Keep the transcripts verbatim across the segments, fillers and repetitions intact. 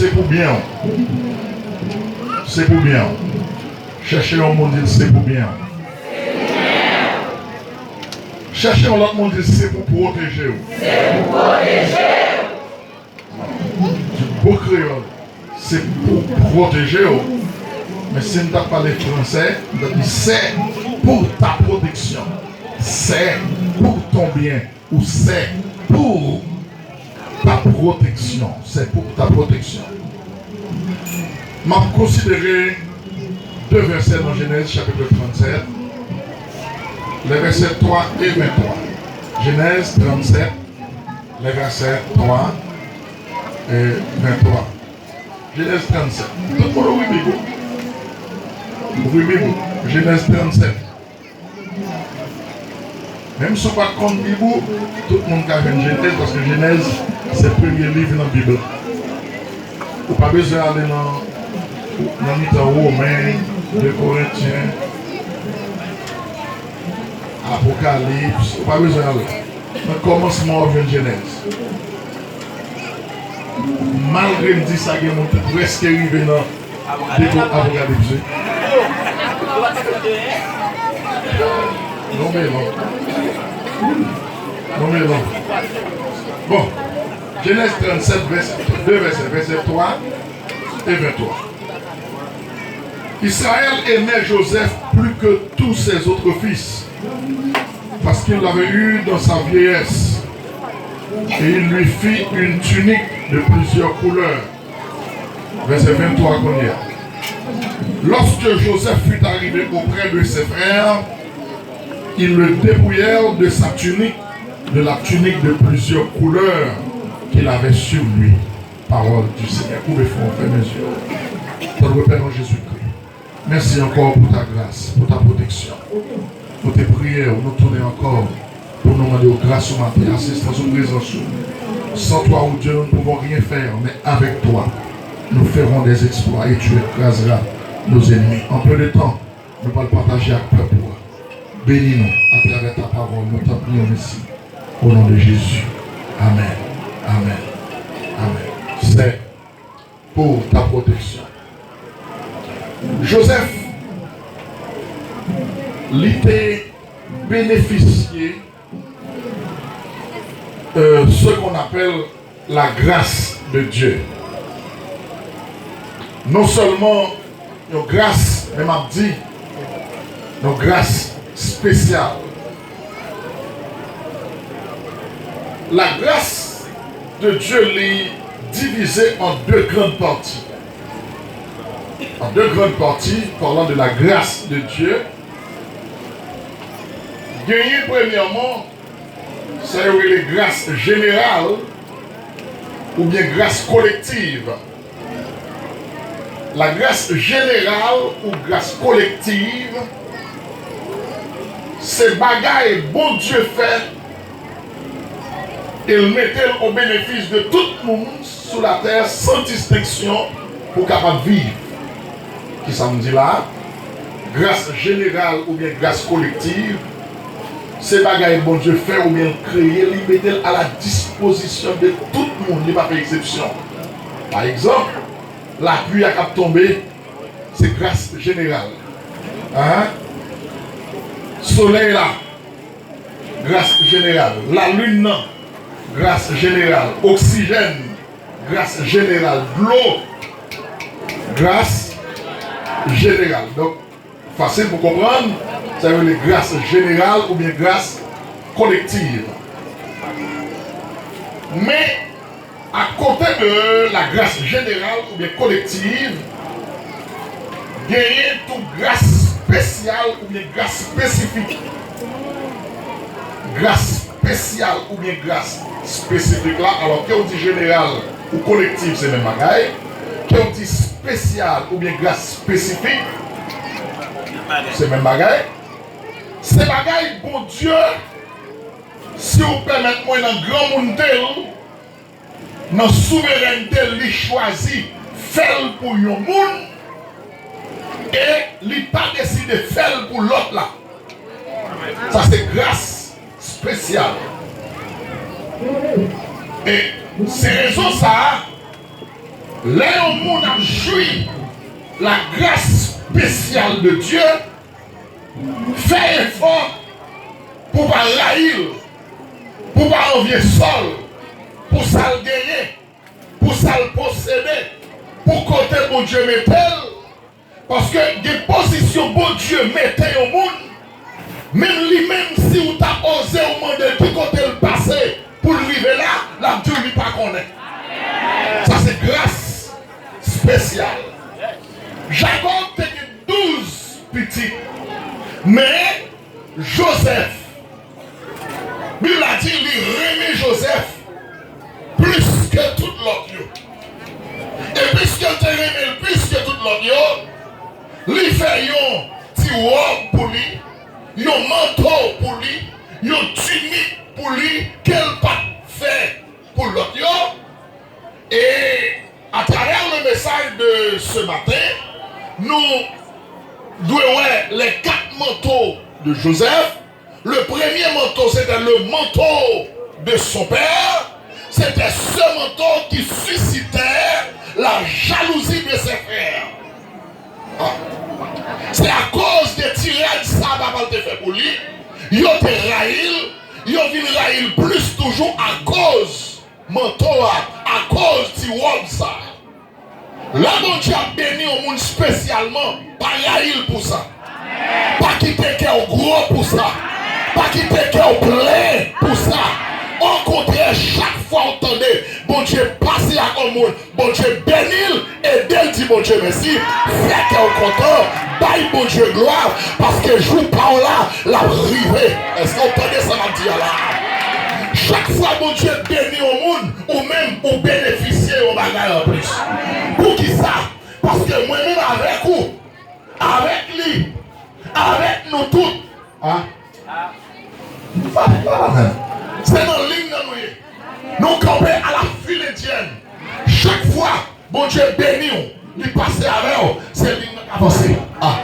Se pou byen w. Se pou byen w. Chèche yon moun, di l se pou byen w. Chèche yon lòt moun, di l se pou pwoteje w. Se pou pwoteje w. Bon kreyòl, se pou pwoteje w. Men si m t ap pale fransè, m t ap di c'est pour ta protection. C'est pour ton bien. Ou c'est pour ta protection. C'est pour ta protection. M ap konsidere de vèsè nan Jenèz chapit tranntsèt, lè vèsè twa e venntwa. Jenèz tranntsèt, lè vèsè twa e venntwa. Jenèz tranntsèt. Tout moun ouvri Bib ou. Ouvri Bib ou. Jenèz tranntsèt. Menm si w pa t konn Bib ou, tout moun ka jwenn Jenèz, paske Jenèz se premye liv nan Bib la. Ou pa bezwen ale nan, nan mitan Women, de Korentyen, Apokalips, ou pa bezwen ale. Nan kòmansman w ap jwenn Jenèz. Malgre m di sa, gen moun ki prèske rive nan depo Apokalips wi. Non men non. Non men non. Bon, Jenèz tranntsèt, vèsè, de vèsè, vèsè twa e venntwa. Israël aimait Joseph plus que tous ses autres fils, parce qu'il l'avait eu dans sa vieillesse, et il lui fit une tunique de plusieurs couleurs. Vèsè venntwa kounye a. Lorsque Joseph fut arrivé auprès de ses frères, ils le dépouillèrent de sa tunique, de la tunique de plusieurs couleurs qu'il avait sur lui. Parole du Seigneur. Koube fon, fèmen zye w. Tandre Pè nan Jezikri, mèsi ankò pou ta gras, pou ta pwoteksyon. Nou te priye w, nou tounen ankò pou nou mande w gras ou maten, asistans ou, prezans ou. Sans toi, ô Dieu, nous ne pouvons rien faire, mais avec toi, nous ferons des exploits et tu écraseras nos ennemis. En peu de temps, nou pral pataje ak pèp ou a. Beni nou atravè ta pawòl, nou tann priye w isi. O non de Jezi. Amèn. Amèn. Amèn. C'est pour ta protection. Joseph, li te benefisye, euh, ce qu'on appelle la grâce de Dieu. Non sèlman yon gras, men m ap di, yon gras espesyal. La grâce de Dieu, li divisé en deux grandes parties. En deux grandes parties, parlant de la grâce de Dieu, genyen premyèman sa yo rele gras jeneral oubyen gras kolektiv. La grâce générale ou grâce collective, se bagay Bondye fè e l mete l o benefis de tout moun sou latè san distenksyon pou kapab viv. Kisa m di la a? Gras jeneral oubyen gras kolektiv, se bagay Bondye fè oubyen l kreye, li mete l a la dispozisyon de tout moun, li pa fè eksepsyon. Pa egzanp, lapli a k ap tonbe, se gras jeneral. Hein? Solèy la, gras jeneral. Lalin nan, gras jeneral. Oksijèn, gras jeneral. Dlo, gras jeneral. Donk, fasil pou konprann, sa yo rele gras jeneral oubyen gras kolektiv. Men, akote de la gras jeneral oubyen kolektiv, genyen tou gras espesyal oubyen gras espesifik. Gras espesyal oubyen gras espesifik la, alò ke w di jeneral ou kolektiv, se menm bagay. Ke w di espesyal oubyen gras espesifik, se menm bagay. Se bagay Bondye, si w pèmèt mwen nan granmounte l, nan souverènte l, li chwazi fè l pou yon moun, e li pa deside fè l pou lòt la. Sa se gras espesyal. E se rezon sa a, Lè yon moun ap jwi lagras espesyal de Dye, fè efò pou w pa rayi l, pou w pa anvye sò l, pou sa l genyen, pou sa l posede, pou kote Bondye mete l. Paske gen pozisyon Bondye mete yon moun, menm li menm, si w ta oze w mande l ki kote l pase pou l rive la, l ap di w li pa konnen. Sa se gras espesyal. Jakòb te gen douz pitit, men Jozèf, Bib la di li renmen Jozèf plis ke tout lòt yo. E piske l te renmen l plis ke tout lòt yo, li fè yon ti wòb pou li, yon manto pou li, yon tinik pou li ke l pa t fè pou lòt yo. E à travers le message de ce matin, nou dwe wè les quatre manteaux de Joseph. Le premier manteau, c'était le manteau de son père. C'était ce manteau qui suscitait la jalousie de ses frères. Ah. Se akoz de ti rad sa papa l te fè pou li, yo te rayi l, yo vin rayi l plis toujou akoz manto a, akoz ti wòb sa. Lè Bondye ap beni yon moun espesyalman, pa rayi l pou sa. Pa kite kè w gwo pou sa. Pa kite kè w plen pou sa. Okontrè, chak fwa w tande Bondye pase ak yon moun, Bondye beni l, ede l di Bondye mèsi, fè kè w kontan, bay Bondye glwa, paske jou pa w la, l ap rive. Èske w tande sa m ap di a la? Chak fwa Bondye beni yon moun, ou menm, ou benefisye yon bagay anplis. Poukisa? Paske mwen menm avèk ou, avèk li, avèk nou tout. Ah. Se nan liy nan nou ye. Nou kanpe à la file indienne. Chak fwa Bondye beni w, li pase avè w, se liy nan k avanse. Ah.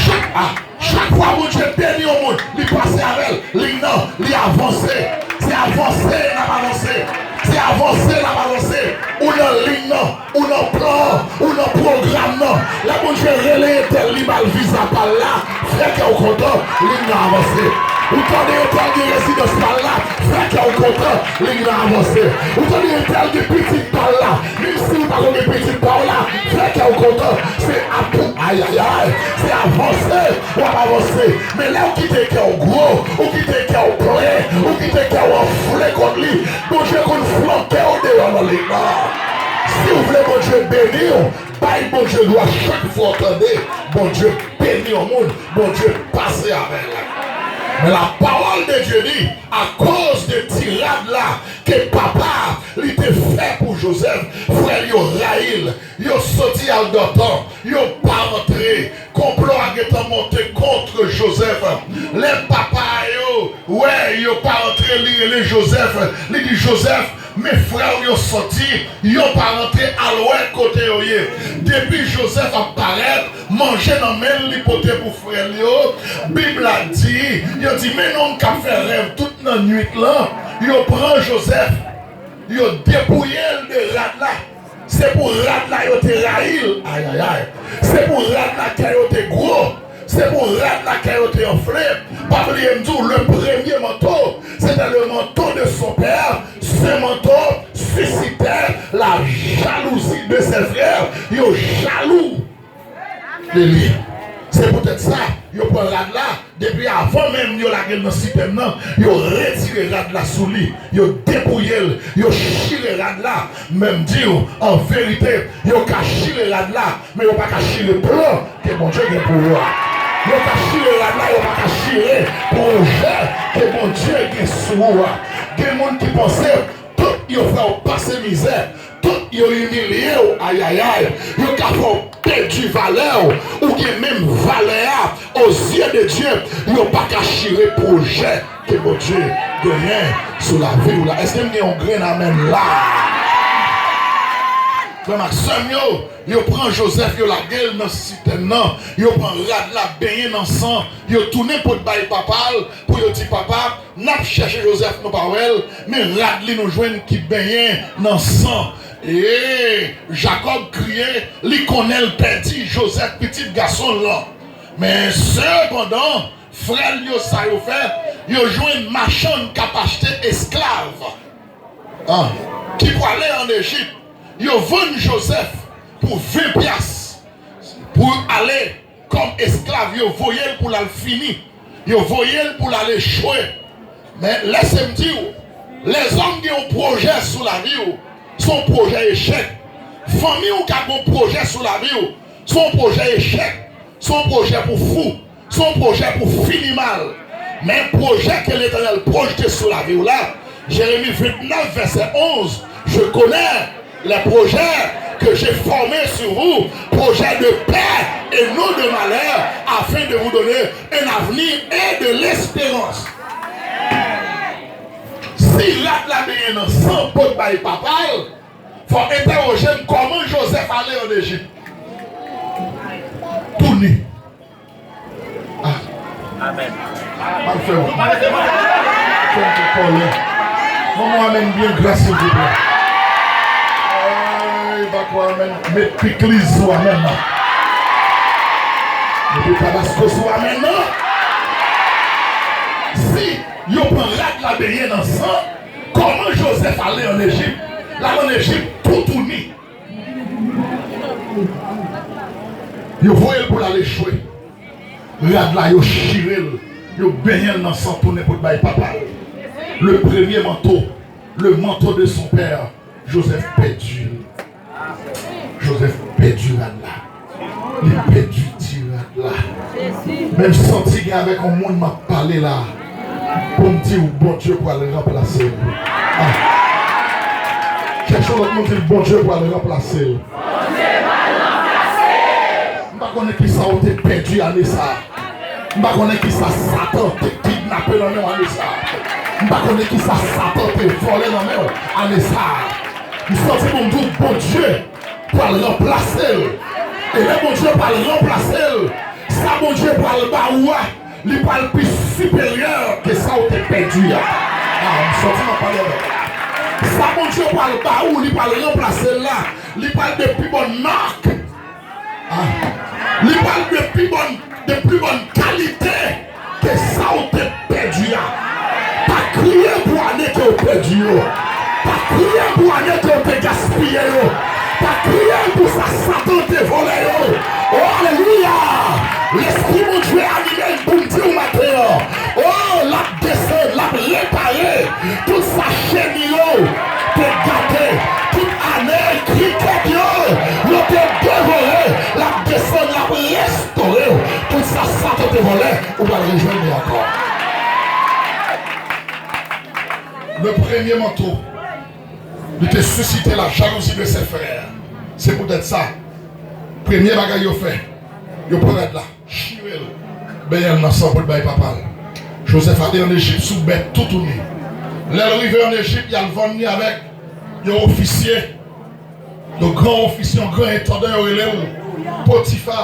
Chak, ah. Chak fwa Bondye beni yon moun, li pase avè l, liy nan, li avanse. Se avanse n ap avanse. Se avanse n ap avanse. Ou nan liy nan, ou nan plan an, ou nan pwogram nan. Lè Bondye rele entèl, li ba l viza pa l la, fè kè w kontan, liy nan avanse. Ou tande entèl gen rezidans pa l la, fè kè w kontan, liy nan avanse. Ou tande entèl gen pitit pa l la, menm si ou pa ko gen pitit pa w la, fè kè w kontan. Se apou, ayayay, se avanse w ap avanse. Men lè w kite kè w gwo, ou kite kè w plen, ou kite kè w anfle kont li, Bondye konn flanke w deyò nan liy nan. Si w vle Bondye beni w, bay Bondye glwa chak fwa w tande Bondye beni yon moun, Bondye pase avè l. Men la parole de Dieu dit, akoz de ti rad la ke papa li te fè pou Jozèf, frè l yo rayi l, yo soti al Dòtan, yo pa rantre. Konplo a gentan monte kont Jozèf. Lè papa yo wè yo pa rantre, li rele Jozèf. Li di, Jozèf, men frè w yo soti, yo pa rantre, al wè kote yo ye. Depi Jozèf ap parèt, manje nan men l, li pote pou frè l yo. Bib la di, yo di, men nonm k ap fè rèv tout nan nwit lan. Yo pran Jozèf, yo depouye l de rad la. Se pou rad la yo te rayi l. Ayayay. Se pou rad la kè yo te gwo. Se pou rad la kè yo te anfle. Pa bliye m di w, le premier manteau, c'était le manteau de son père. Ce manteau suscitait la jalousie de ses frères. Yo jalou de li. Se poutèt sa, yo pran rad la, depi avan menm yo lage l nan sitèn nan, yo retire rad la sou li, yo depouye l, yo chire rad la. Men m di w, an verite, yo ka chire rad la, men yo pa ka chire plan ke Bondye gen pou ou a. Yo ka chire rad la, yo pa ka chire pwojè ke Bondye gen sou ou a. Gen moun ki panse tout yo fè w pase mizè, tout yo imilye w, ayayay, yo ka fè w pèdi valè w, ou gen menm valè a, aux yeux de Dieu, yo pa ka chire pwojè ke Bondye genyen sou lavi w la. Èske m gen yon grenn amèn la? Frè m ak sè m yo, yo pran Jozèf, yo lage l nan sitèn nan, yo pran rad la, benyen nan san, yo tounen pot bay papa l pou yo di, papa, n ap chèche Jozèf, nou pa wè l, men rad li nou jwenn ki benyen nan san. E Jakòb kriye, li konnen l pèdi Jozèf, pitit gason l lan. Men sepandan, frè l yo, sa yo fè? Yo jwenn machann k ap achte esklav, ah, ki pwale ann Ejip. Yo vann Jozèf pou ven pyas pou ale kòm esklav. Yo voye l pou l al fini. Yo voye l pou l al echwe. Men lèse m di w, lèzòm gen yon pwojè sou lavi w. Se yon pwojè echèk. Fanmi w ka gen yon pwojè sou lavi w. Se yon pwojè echèk. Se yon pwojè pou fou. Se yon pwojè pou fini mal. Men pwojè ke Letènèl pwojte sou lavi w la, Jeremi vennèf, vèsè onz, je connais les projets que j'ai formés sur vous, projets de paix et non de malheur, afin de vous donner un avenir et de l'espérance. Si rad la benyen nan san pot bay papa l, fò entèwoje m kòman Jozèf ale ann Ejip tou ni. Ah. Amèn. Pa fè w. Fè m fè kòlè. Ban m yon amèn byen gra, silvouplè. Ay, bako amèn. Met pikliz sou amèn nan. Mete tabasko sou amèn nan. Si yo pran rad la benyen nan san, kòman Jozèf ale ann Ejip? L al ann Ejip toutouni. Yo voye l pou l al echwe. Rad la, yo chire l, yo benyen l nan san tou nenpòt bay papa l. Le premier manteau, le manteau de son père, Joseph pèdi l. Joseph pèdi rad la. Li pèdi ti rad la. Men m santi gen avèk yon moun m ap pale la. Pou m di w, Bondye pral ranplase l. Ah. Chèche yon lòt moun, di l, Bondye pral ranplase l. M pa konnen kisa w te pèdi ane sa a. M pa konnen kisa Satan te kidnape nan men w ane sa a. M pa konnen kisa Satan te vòlè nan men w ane sa a. M santi pou m di w, Bondye pral ranplase l. E lè Bondye pral ranplase l, sa Bondye pral ba ou a, li pral pi siperyè ke sa w te pèdi a. Ah, m santi m ap pale avèk. Sa Bondye pral ba ou, li pral ranplase l la, li pral de pi bòn mak. Ah. Li pral de pi bòn, de pi bòn kalite ke sa w te pèdi a. Pa kriye pou ane ke w pèdi yo. Pa kriye pou ane ke w te gaspiye yo. Pa kriye pou sa Satan te vòlè yo. O, alelouya! Lespri Bondye anime m pou m di w maten an. O, l ap desann, l ap repare tout sa cheni yo te gate, tout ane krikèt yo, yo te devore, l ap desann, l ap restore w. Tout sa Satan te vòlè, ou pral rejwenn li ankò. Le premier manteau, li te suscité la jalousie de ses frères. Se poutèt sa, premye bagay yo fè, yo pran rad la. Chire l, benyen l nan san pou l bay papa l. Jozèf ale ann Ejip sou bèt toutouni. Lè l rive ann Ejip, y al vann li avèk yon ofisye, yon gran ofisye, yon gran entandan, yo rele l Potifa.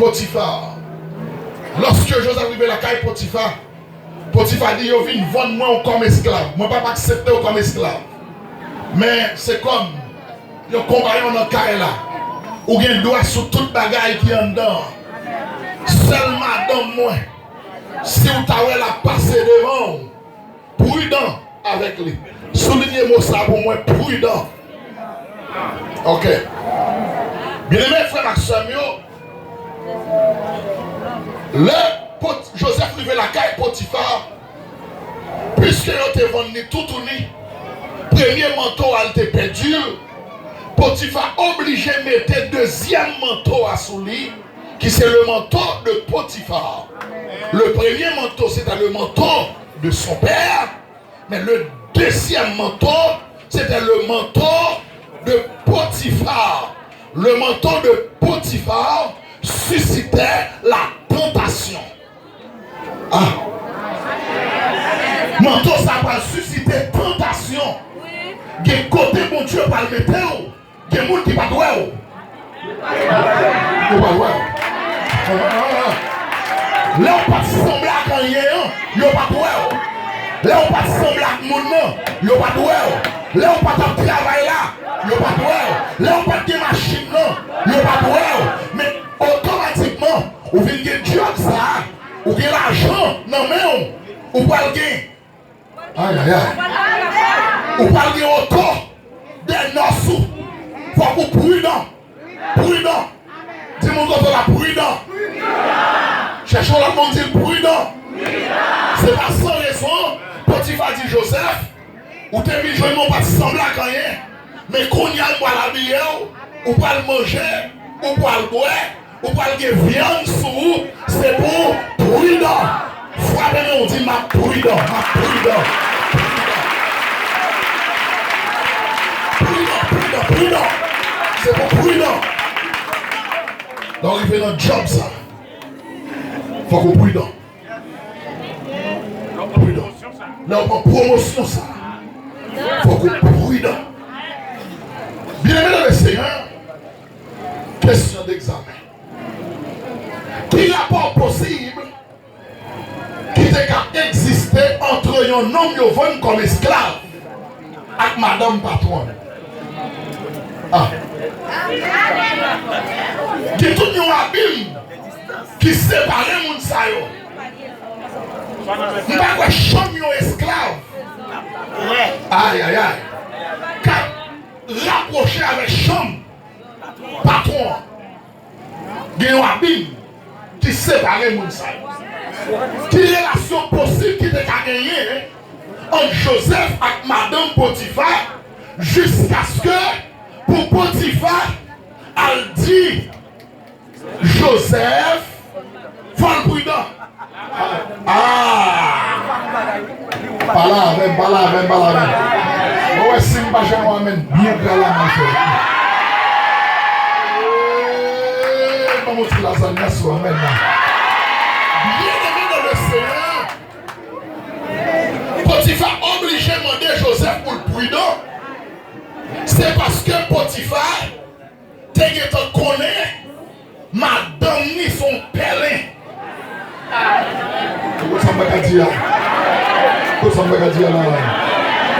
Potifa. Lòske Jozèf rive lakay Potifa, Potifa di, yo vin vann mwen w kòm esklav. Mwen p ap aksepte w kòm esklav. Men se kòm yon konpayon nan kay la. Ou gen dwa sou tout bagay ki anndan an. Sèl madanm mwen, si w ta wè l ap pase devan w, pridan avèk li. Soulinye mo sa pou mwen, pridan. Ok. Byeneme frè m ak sè m yo, lè Pot-, Jozèf rive lakay Potifa, piske yo te vann li toutouni, premye manto a l te pèdi l, Potifa oblije mete dezyèm manto a sou li, ki se le manteau de Potifar. Le premier manteau, c'était le manteau de son père, mais le deuxième manteau, c'était le manteau de Potiphar. Le manteau de Potiphar suscitait la tentation. Ah. Manto sa pral sisite tantasyon. Gen kote Bondye pral mete w, gen moun ki pa t wè w. Yo pa t wè w. Lè w pa t sanble ak anyen an, yo pa t wè w. Lè w pa t sanble ak moun nan, yo pa t wè w. Lè w pa t ap travay la, Yo pa t wè w. Lè w pa t gen machin nan, yo pa t wè w. Men otomatikman, ou vin gen djòb sa a, ou gen lajan nan men w, ou pral gen Ayayay. Ou pral gen oto dèyè nòs ou. Fòk ou pridan. Pridan. Di moun kote w la, pridan. Chèche yon lòt moun, di l pridan. Se pa san rezon Potifa di Jozèf, ou te vin jwenn mwen, ou pa t sanble ak anyen. Men kounye a m pral abiye w, ou pral manje, ou pral bwè, ou pral gen vyann sou ou, se pou w pridan. Frape men w, di, "M ap pridan, m ap pridan." Pridan, pridan, pridan. Se pou w pridan. Lè w rive nan djòb sa, fòk ou pridan. Pridan. Lè w pran pwomosyon sa, fòk ou pridan. Byeneme nan Lesenyè, kesyon degzamen. Ki rapò posib ki te ka egziste ant yon nonm yo vann kòm esklav ak madanm patwon l? Ah. Gen tout yon abim ki separe moun sa yo. M pa kwè chanm yon esklav, ayayay, k ap rapwoche avèk chanm patwon an. Gen yon abim ki separe moun sa yo. Ki relasyon posib ki te ka genyen ant Jozèf ak madanm Potifa jiskaske pou Potifa al di Jozèf fò l pridan? Ah! Pale avè m, pale avè m, pale avè m. Mwen wè si m pa jwenn yon amèn byen gra la, manje. Eee, ban m yon ti lazanya sou amèn la. Byeneme nan Lesenyè, Potifa oblije mande Jozèf pou l pridan. Se paske Potifa te gentan konnen madanm ni se yon pèlen. Kote sa m pa ka di a? Kote sa m pa ka di a la?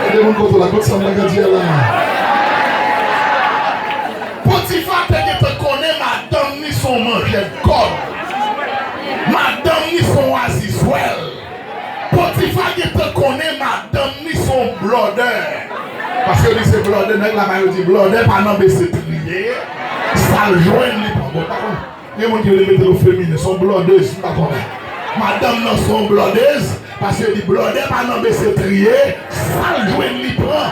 Ede moun kote w la, kote sa m pa ka di a la? Potifa te gentan konnen madanm ni se yon manjè kòb. Madanm ni se yon wazizwèl. Potifa gentan konnen madanm ni se yon blòdè. Paske li se blòdè, nèg la ba yo di blòdè pa nan bese triye, sa l jwenn li pran. Bon, pa konn, gen moun ki vle mete l o feminen, se yon blòdèz, m pa konnen. Madanm nan se yon blòdèz, paske li blòdè pa nan bese triye, sa l jwenn li pran.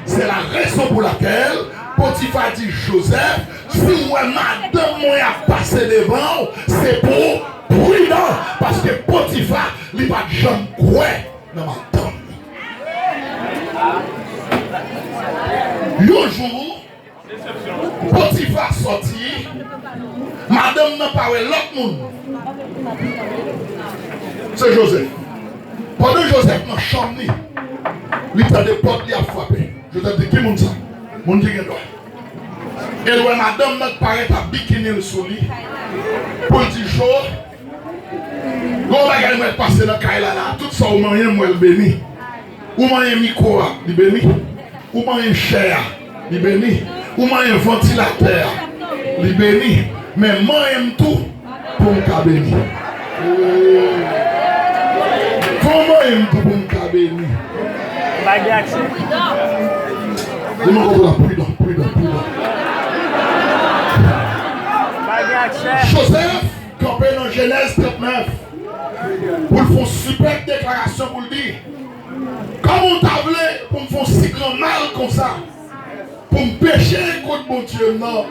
Se la rezon pou lakèl Potifa di Jozèf, si w wè madanm mwen ap pase devan w, se pou w pridan, paske Potifa, li pa t janm kwè nan madanm li. Yon jou, Potifa sòti, madanm nan pa wè lòt moun. Se Jozèf. Pandan Jozèf nan chanm li, li tande pòt li ap frape. Jozèf di, "Ki moun sa?" Moun ki gen dwa. E l wè madanm nan k parèt ak bikini l sou li. Pou l di, "Jo, gon bagay mwen pase nan kay la la, tout sa w manyen m wè l beni. Ou manyen mikwo a, li beni. Ou manyen chè a, li beni. Ou manyen vantilatè a, li beni. Men manyen m tou pou m ka beni." Fò w manyen m tou pou m ka beni. Bagay aksè. Di moun kote w la, pridan, pridan, pridan. Jozèf kanpe nan Jenèz trannèf pou l fè yon sipèb deklarasyon pou l di, "Kòman w ta vle pou m fè yon si gran mal konsa, pou m peche kont Bondye m nan?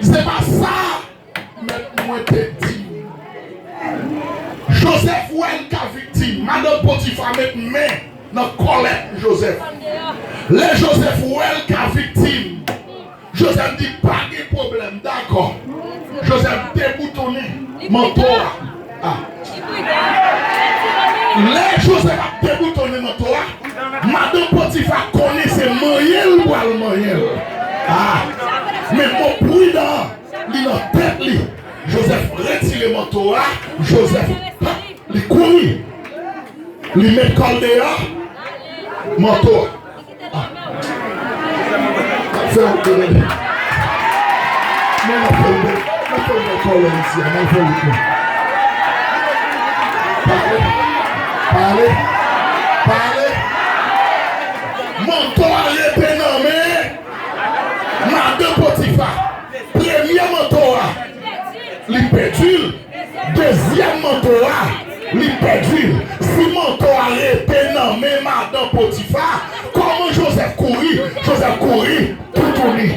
Se pa sa mèt mwen te di m." Jozèf wè l ka viktim. Madanm Potifa met men nan kòlèt Jozèf. Lè Jozèf wè l ka viktim, Jozèf di, "Pa gen pwoblèm, dakò." Jozèf deboutonnen manto a. Ah. Lè Jozèf ap deboutonnen manto a, madanm Potifa konnen se manyen l pral manyen l. Ah. Men mo pridan an, li nan tèt li. Jozèf retire manto a, Jozèf, li kouri. Li met kò l deyò manto a. Ah. Fè yon bèl. Men n ap fè yon bèl, n ap fè yon bèl kòlè isi a, n ap fè yon bèl. Pale, pale, pale. Manto a rete nan men madan Potifa. Premye manto a, li pèdi l. Dezyèm manto a, li pèdi l. Si manto a rete nan men madan Potifa, kòman Jozèf kouri? Jozèf kouri toutouni.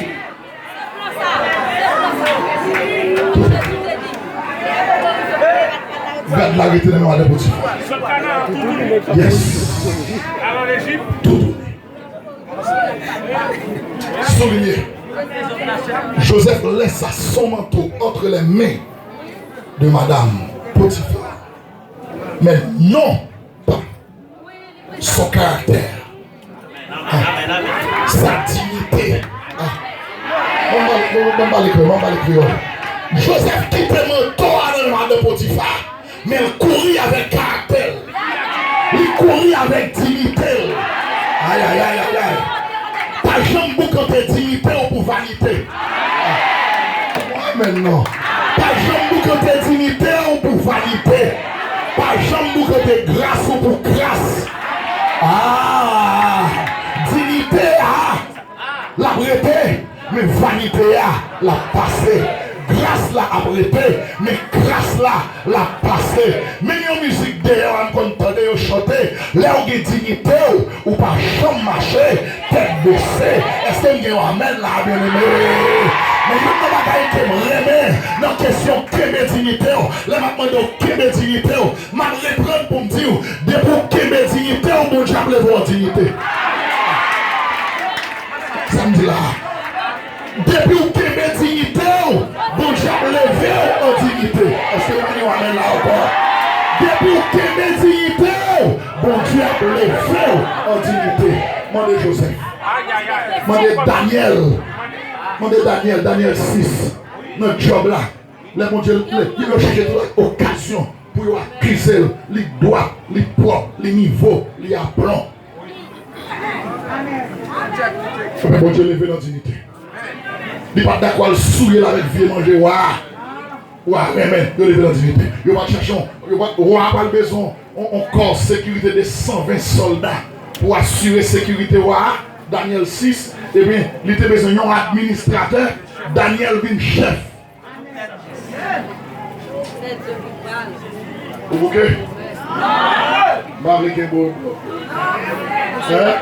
Gad la rete nan men madan Potifa. Yes. Toutouni. Souligné. Joseph laissa son manteau entre les mains de Madame Potiphar, mais non pas son caractère. Ah. Sa diyite. Ah. Ban m pale, ban m pale kreyòl, ban m pale kreyòl. Joseph kite manto a nan men madan Potifa, men l kouri avèk karaktè l. Li kouri avèk diyite l. Ay, ay, ay, ay, ay. Pa janm boukante diyite w pou vanite. Amèn, non. Pa janm boukante diyite w pou vanite. Pa janm boukante gras ou pou kras. Ah, diyite a, l ap rete, men vanite a, l ap pase. Gras la ap rete, men kras la, l ap pase. Menm yon mizik deyò a m konn tande yo chante, lè w gen diyite w, ou pa janm mache tèt bese. Èske m gen yon amèn la, byeneme? Men youn nan bagay ke m renmen nan kesyon kenbe diyite w, lè m ap mande w kenbe diyite w, m ap reprann pou m di w, depi w kenbe diyite w, Bondye ap leve w an diyite. Sa m di la a. Depi w kenbe diyite w, Bondye ap leve w an diyite. Èske pa gen yon amèn la ankò? Depi w kenbe diyite w, Bondye ap leve w an diyite. Mande Joseph. Mande Daniel. Mande Daniel, Daniel sis. Nan djòb la. Lè Bondye, lè, lè yo chèche tout okazyon pou yo akize l, li dwat, li pwòp, li nivo, li aplon. Fè Bondye leve nan diyite. Li pa t dakò al souye l avèk vye manje wa a. Wa a renmen, yo leve nan diyite. Yo pa t chèche yon, yo pa t, wa a pa t bezwen yon, yon kò sekirite de san ven sòlda pou asire sekirite wa a. Daniel sis, ebyen, li te bezwen yon administratè. Daniel vin chèf. Ou bouke? M pa vle kenbe w. Hein?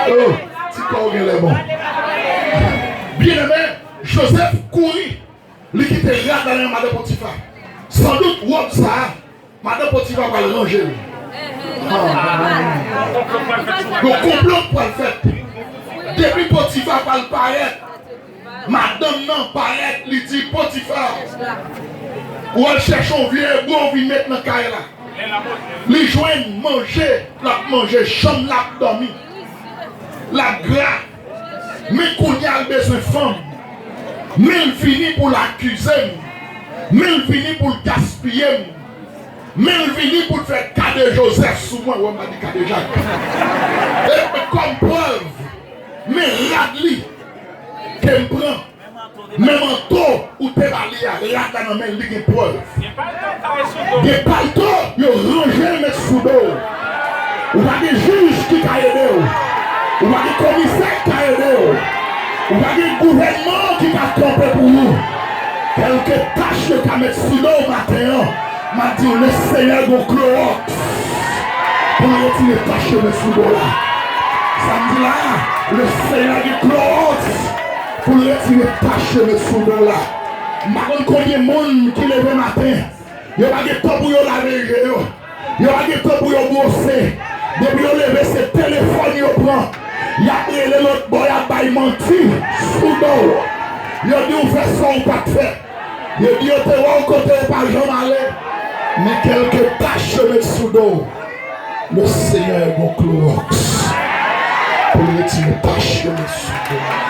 Oh, ti kò w genlè bon. Byeneme, Joseph kouri. Li kite rad la nan men madan Potifa. Sandout wòb sa a, madan Potifa pral ranje l. Ah. Yon konplo pral fèt. Depi Potifa pral parèt, madanm nan parèt, li di, Potifa, ou al chèche yon vye ebwe w vin met nan kay la. Li jwenn manje, l ap manje, chanm l ap dòmi. L ap gra. Men kounye a l bezwen fanm. Men l vini pou l akize m. Men l vini pou l gaspiye m. Men l vini pou l fè ka de Joseph sou mwen. Wè, m pa di ka de Jak. E kòm prèv, men rad li ke m pran. Men manto ou te ba li a, rad la nan men l, li gen prèv. Gen palto yo ranje met sou do w. Ou pa gen jij ki ka ede w. Ou pa gen komisè ki ka ede w. Ou pa gen gouvènman ki ka kanpe pou ou. Kèlke tach yo ka met sou do w maten an, m ap di w, Lesenyè gon klowòks pou l retire tach yo met sou do w la. Sa m di la a, Lesenyè gen klowòks pou l retire tach yo met sou do w la. M pa konn konbyen moun ki leve maten, yo pa gen tan pou yo lave je yo. Yo pa gen tan pou yo bwose. Depi yo leve, se telefòn yo pran. Y ap rele lòt bò, y ap bay manti sou do w. Yo di w fè sa w pa t fè. Yo di yo te wè w kote w pa janm ale. Men kèlke tach yo met sou do w. Lesenyè gon klowòks pou l retire tach yo met sou do w.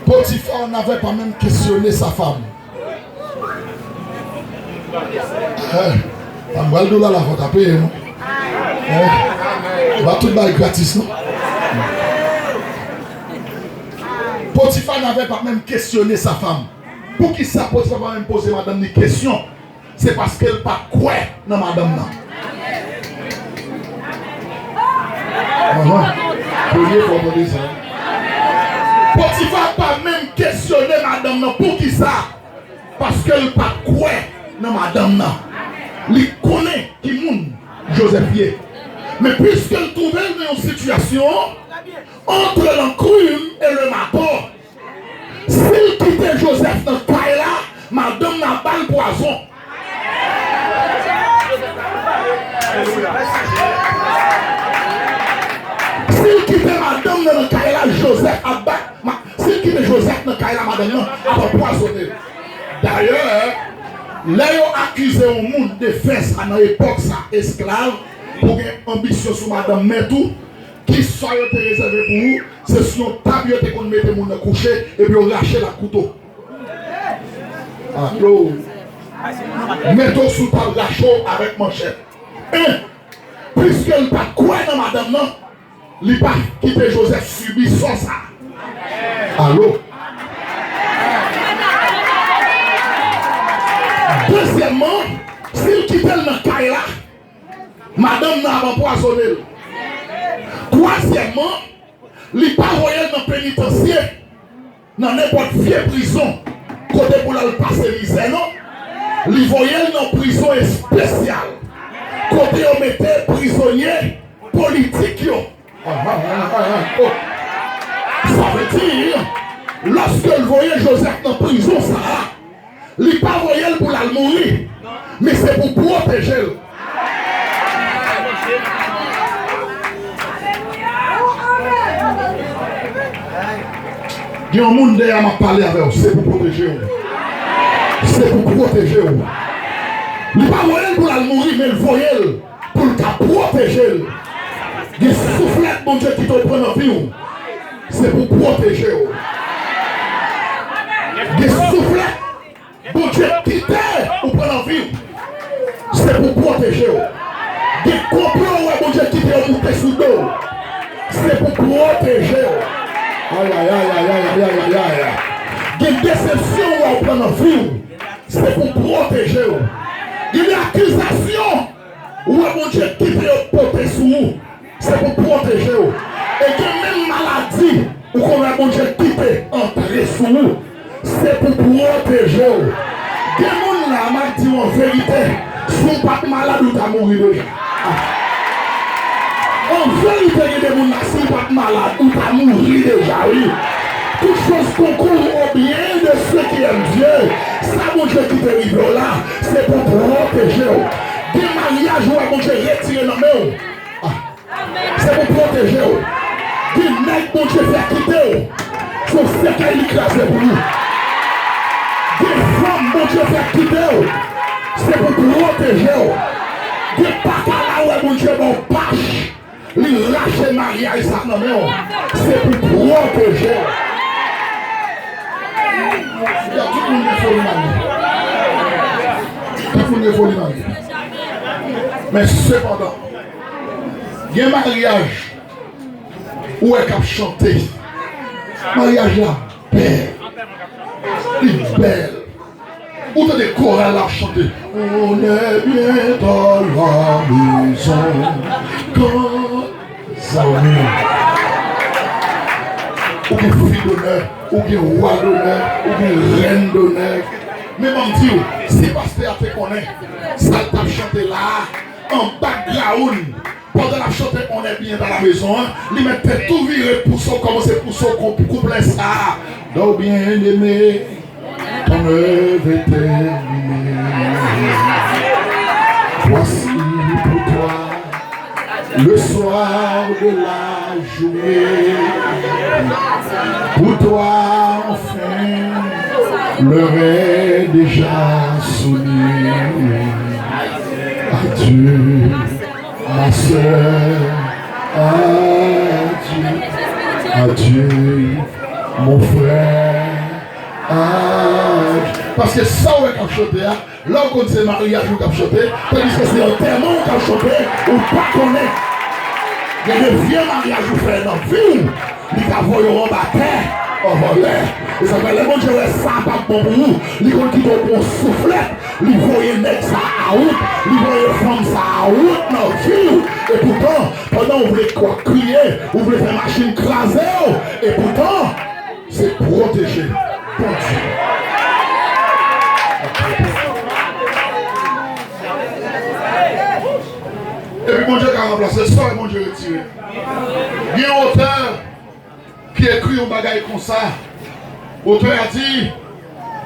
Potiphar n'avait pas même questionné sa femme. Hein? Pral di w la, la fò ta peye, non? Hein? Ba tout bagay gratis, non? Potifa n'avait pas même questionné sa femme. Poukisa Potifa pa menm poze madanm ni kesyon? Se paske l pa kwè nan madanm nan. Ahan. Premye fwa w tande sa. Potifa pa menm kesyone madanm nan. Poukisa? Paske l pa kwè nan madanm nan. Li konnen ki moun Joseph ye. Men piske l twouve l nan yon sitiyasyon entre l'enclume et le marteau, si l kite Joseph nan kay la, madanm nan ap ba l pwazon. Si l kite madanm nan nan kay la, Joseph ap ba, ma, si l kite Joseph nan kay la, madanm nan ap anpwazonnen l. Dayè, lè yo akize yon moun de fè sa nan epòk sa, esklav, pou gen anbisyon sou madanm mèt ou, ki sa yo te rezève pou ou? Se sou yon tab yo te konn mete moun nan kouche, epi yo rache l ak kouto. Alo. Mete w sou tab, rache w avèk manchèt. En, piske l pa t kwè nan madanm nan, li pa kite Joseph sibi sò sa. Alo. Dezyèmman, si l kite l nan kay la, madanm nan ap anpwazonnen l. Twazyèmman, li pa voye l nan penitansye, nan nenpòt vye prizon, kote pou l al pase mizè, non. Li voye l nan prizon espesyal, kote yo mete prizonye politik yo. Sa vle di, lòske l voye Joseph nan prizon sa a, li pa voye l pou l al mouri, men se pou pwoteje l. Gen yon moun dèyè a, m ap pale avè w, se pou pwoteje w. Se pou pwoteje w. Li pa voye l pou l al mouri, men l voye l pou l ka pwoteje l. Gen souflèt Bondye kite w pran nan vi w, se pou pwoteje w. Gen souflèt Bondye kite ou pran nan vi w, se pou pwoteje w. Gen konplo ou wè Bondye kite yo moute sou do w, se pou pwoteje w. Ayayayayayayayay. Gen desepsyon ou wè ou pran nan vi w, se pou pwoteje w. Gen de akizasyon ou wè Bondye kite yo pote sou ou, se pou pwoteje w. E gen menm maladi ou konn wè Bondye kite antre sou ou, se pou pwoteje w. Gen moun la, m ap di w an verite, si w pa t malad, ou ta mouri deja. An verite, gen de moun la, si w pa t malad, ou ta mouri deja, wi. Toutes choses concourent au bien de ceux qui aiment Dieu. Sa Bondye kite rive w la, se pou pwoteje w. Gen maryaj ou wè Bondye retire nan men w, se pou pwoteje w. Gen nèg Bondye fè kite w, se yon sèkèy li kraze pou ou. Gen fanm Bondye fè kite w, se pou pwoteje w. Gen pakala ou wè Bondye ba w pach, li rache maryaj sa nan men w, se pou pwoteje w. Tout moun gen foli nan li. Tout moun gen foli nan li. Men sepandan, gen maryaj ou wè k ap chante. Maryaj la bèl. Li bèl. Ou tande koral la ap chante. On est bien dans la maison. Quand... Zanmi, ou gen fi donè, ou gen wa donè, ou gen rèn donè. Men ban m di w, si pastè a te konnen sa l t ap chante la a, an background, pandan l ap chante On est bien dans la maison an, li mèt tèt tou vire, pouse w kòmanse pouse w kouplè sa a. Dans bien-aimé, ton œuvre est terminée. Voici pour toi le soir de la journée. Pour toi, enfin, l'heure est déjà sonnée. Adieu, ma sœur. Adieu, adieu, mon frère. Adieu. Paske sa w wè k Ap chante a, lè w konn se maryaj ou k ap chante, tandiske se antèman w k ap chante, ou pa konnen. Gen de vye maryaj ou fè nan vi w, li ka voye w anba tè, an vòlè. E sa fè lè Bondye wè sa p ap bon pou ou, li konn kite w pran yon souflèt, li voye nèg sa a wout, li voye fanm sa a wout nan vi w. Epoutan, pandan w vle kwa-, kriye, ou vle fè machin kraze w, epoutan, se pwoteje Bondye. Epi Bondye ka ranplase sa Bondye retire. Gen otè ki ekri yon bagay konsa. Otè a di,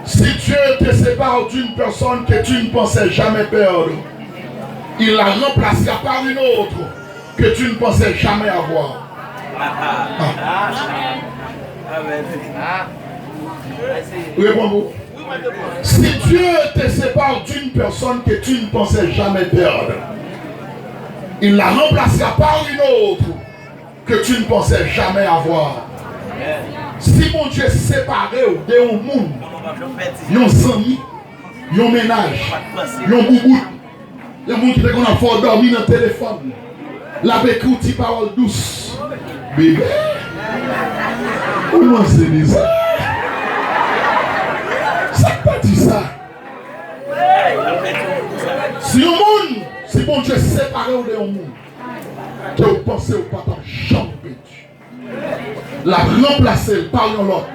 si Dieu te sépare d'une personne que tu ne pensais jamais perdre, il la remplacera par une autre que tu ne pensais jamais avoir. Ah. Reponn pou. Si Dieu te sépare d'une personne que tu ne pensais jamais perdre, il la remplacera par une autre que tu ne pensais jamais avoir. Si Bondye separe w de yon moun, yon zanmi, yon mennaj, yon boubout, yon moun ki te konn ap fè w dòmi nan telefòn, l ap ekri w ti pawòl dous. Bebe, ou manze deza. Sa k pa di sa? Si yon moun, si Bondye separe w de yon moun, ke w panse w pa t ap janm pèdi. L ap ranplase l pa yon lòt.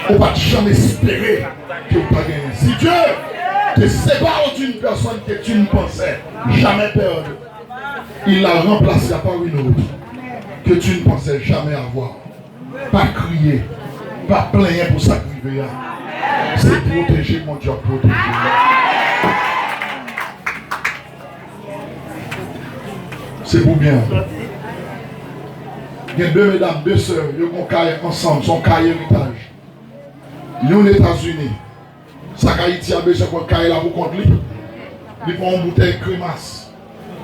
Ou pa t janm espere ke w ta genyen. Si Dieu te sépare d'une personne que tu ne pensais jamais perdre, il la remplacera par une autre que tu ne pensais jamais avoir. Pa kriye, pa plenyen pou sa k rive a. Se pwoteje Bondye ap pwoteje w. Se pou byen. Gen de medam, de sè, yo gon kay ansanm, se yon kay eritaj. Youn Etazini. Sa k Ayiti a bezwen pran kay la pou kont li. Li pran yon boutèy kremas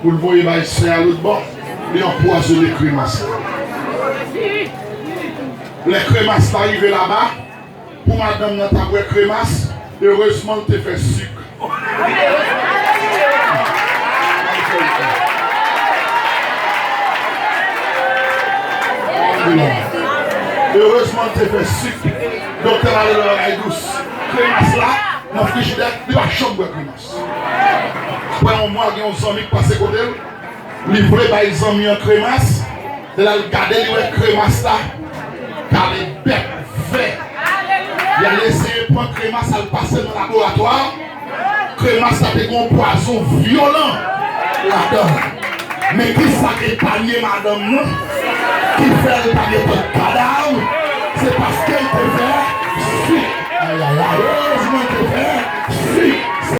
pou l voye bay sè a lòtbò. Li anpwazonnen kremas la. Lè kremas la rive laba, pou madanm nan ta bwè kremas, erezman l te fè sik. Erezman l te fè sik. Doktè la rele bagay dous. Kremas la, nan frijidè, li pa janm bwè kremas. Apre yon mwa, gen yon zanmi k pase kote l. Li vle bay zanmi an kremas. Lè l al gade, li wè kremas la kale bèk vè. Li al eseye pran kremas, al pase nan laboratwa. Kremas la te gen yon pwazon vyolan ladan l. Men ki sa k epanye madanm nan, ki fè l pa gen pòt kadav, se paske l te fè